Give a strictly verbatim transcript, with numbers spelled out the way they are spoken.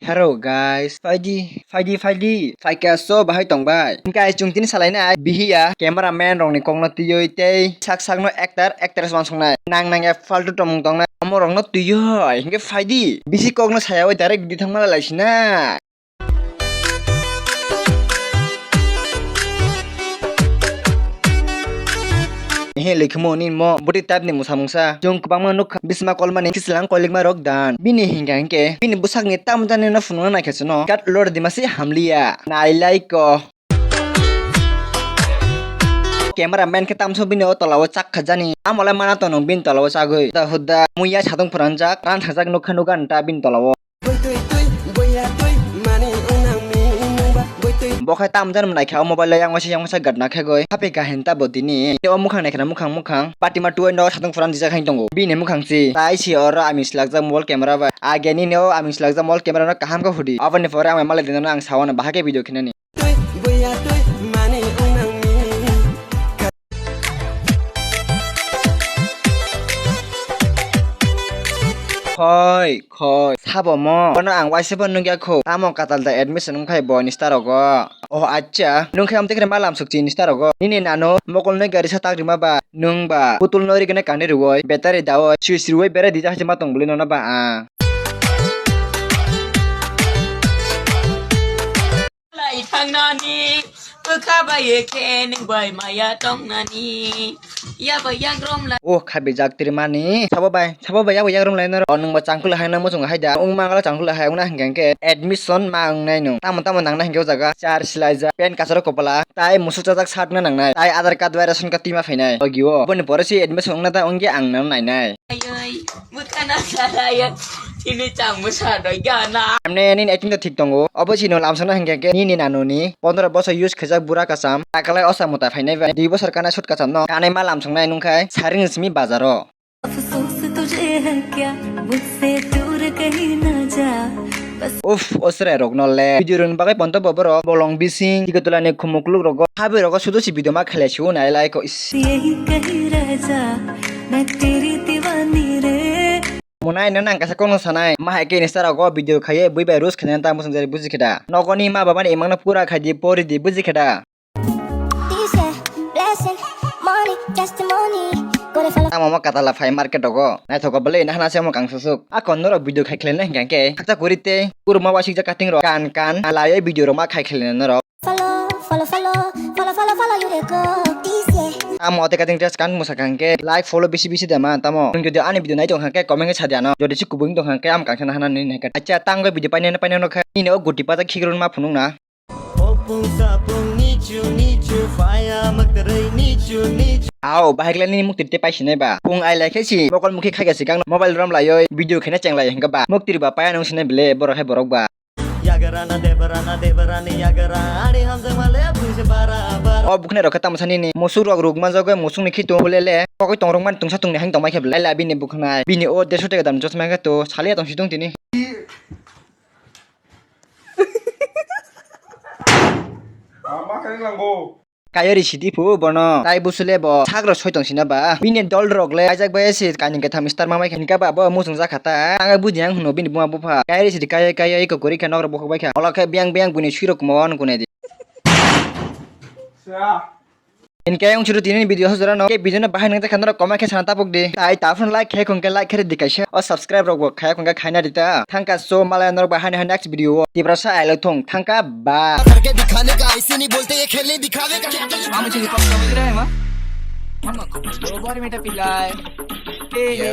Hello guys, phaidi, phaidi, phaidi, phaikha so bahai tong bai. Guys, chwng tini salainai bihiya cameraman rokni kokno twiwi tei sak sakno actor, actress wansuknai. Nang nang ya faltu tongmung tongnai. Omo rokno twiwi hinkhe phaidi. Bisi kokno sayawi direct di thangma laisina. Ehe, lekhumo ni mo bwtwi type ni mwsa mungsa. Chwng kwbangma nukha, bisma kolmani kislang koilikma rok dan. Bini hinkha hinkhe, bini bwsakni tamo jani no phunukna naikhe chwngno. Kat lor dima se hamliya. Nailai ko. Camera man khe tamso bini o tola o chak khajani. Amo le mana tongo bini tola o chagwi. Da hudda muya satung phuranjak, ran thajak nukha nukha nta bini tola o. Boi twi twi, boya twi, mani unang mi nungba, boi twi. Bo khai tam jan mwnai kha, o mobile o yang waisa, yang waisa gatna khe goi. Happy kahinta bo tini. O mukhang nai khna mukhang mukhang. Patima tuwai no satung phuran dijak hai tongo. Bini mukhang si. Tai si oro ami slakjak mobile camera bai. Age nini o ami slakjak mobile camera no kaham khe hudi. Aboni pore ang malai dinano ang sawana bahai khe video khinani. Twi, boya twi, mani unang mi. Khoi, khoi, sabo mo? Bono ang waisa bo nukya kho. Tamo katal da admission wngkhai bo ni star rogo. Oh, acha. Nung khe amtwi khe ma lam sukchi ni star rogo. Nini nano mokol noi gari sa tak rima ba. Nung ba. Putul noi rigene kani ruoi. Battery daoi. Sui sui ruoi bere dija hachima tong bwlwi nono ba ang. Lai thangnani, bwkha bai khe nwng bai maya tongnani. Ya bai yagram lai. O khabi jak tiri mani. Sabo bai, sabo bai ya bai yagram lai noro. O nwng ba changkula hai na muchung hai da. Wng mangala changkula hai wngna hinkhe admission ma wngnai nwng. Tamo tamo nangna hinkhe o jaga. Char silai ja, pen kasaro kopala. Tai musuk chajak satna nangnai. Tai Aadhaar card bai ration card twi ma phainai. Ogi o. Boni pore si admission wngna ta wngya ang nang nainai. Ayoi, bwkhana salaya, tini chang bwsa doi gana. Amne nini acting to thik tongo. Obo chini lamsokna hinkhe khe nini nanoni pondro bosor use khaijak bura kacham. Takalai osa mota phainai bai. Dui bosor kana sut kacham no. Kanai ma lamsoknai nungkhai saring simi bazaro. अफसोस तुझे है क्या, मुझसे दूर कहीं ना जा। Uff, o chwrai rokno le. Video rwni bagwi ponto bo borok bolong bising, tiko tulani khumuk kuluk rogo, habwi rogo sudo si video ma khlai siu nai lai ko is. यही कहीं रह जा, मैं तेरी दीवानी रे। Munai no nang kaisa kokno sanai, ma hai khe Insta rogo video khaiye bui bai roast khaina ta muchung jari buji khe da. Nogoni ma baba ni imang no pura khai di pori di buji khe da. Tamo mo katala phai market rogo. Naithogo bwlwi nahana se omo kang susuk. A kon norok video khai khlaina hinkha khe hakcha kwrwi tei kuruma wasikjak cutting rok kan kan nalaiwi video rok ma khai khlaina norok. Follow, follow, follow, follow, follow, follow, you dey go. Tamo tei cutting dress kan mwsakha hinkhe like follow bisi bisi da man tamo. Nwng jodi ani video nai tongkha khe comment khe sa di ano. Jodi se kubui wng tongkha khe am kang khe nahana nini hai khe. Acha tangwi video painani painani khe nini o guti pata khikrun ma phunukna. Opung sapung nichu nichu, faya maktarei nichu nichu. Au, bahai khlai nini mukti tei paisinai ba. Pung ai lai khe si, mokol mukhi khai khe si kang mobile rom laioi, video khaina cheng lai hwnkha ba. Mukti ba paya nung sinai bele, borok hai borok ba. Yagarana debarana debarani yagara, ani hamjak male pung se bara bara. O bukhnai rok khe tamo sani ni, musuk rok ruk manjak bai musuk ni khitu, hulele, kokoi tong rok man tungsa tungni hang tong mai khe bele, lai bini bukhnai, bini o deso tega dam chosma khe to, saliya tong si tong tini. Ama khe nang bo. Kayori sidi phu bono. Tai busule bo sagro soi tong sina ba. Bini dol rok le kaijak bai se kani ketham star mamai khe hinka ba bo muchung jakha ta. Ang buji ang hwno bini buma bupha. Kayori sidi kayai kayai ko gori khe nok rok bokhok bai kha. Ola khe biang biang buni sui rok mo nung kunai di. Sa. Hinkhe wng suru tini video hojora no. Ke video no bahai nang jakha norok comment khe sana tapuk di. Tai ta phone like khe khon khe like khe di kaisa. O subscribe rok bo khe khon khe khaina di ta. Thangka so malai norok bahai no next video o. Tiprasa I love thung. Thangka ba. करके दिखाने का ऐसे नहीं बोलते ये खेलने दिखावे का क्या? हम मुझे हिप हॉप समझ रहे हैं माँ? हम दो बार मेटा पिलाए। ए, ए,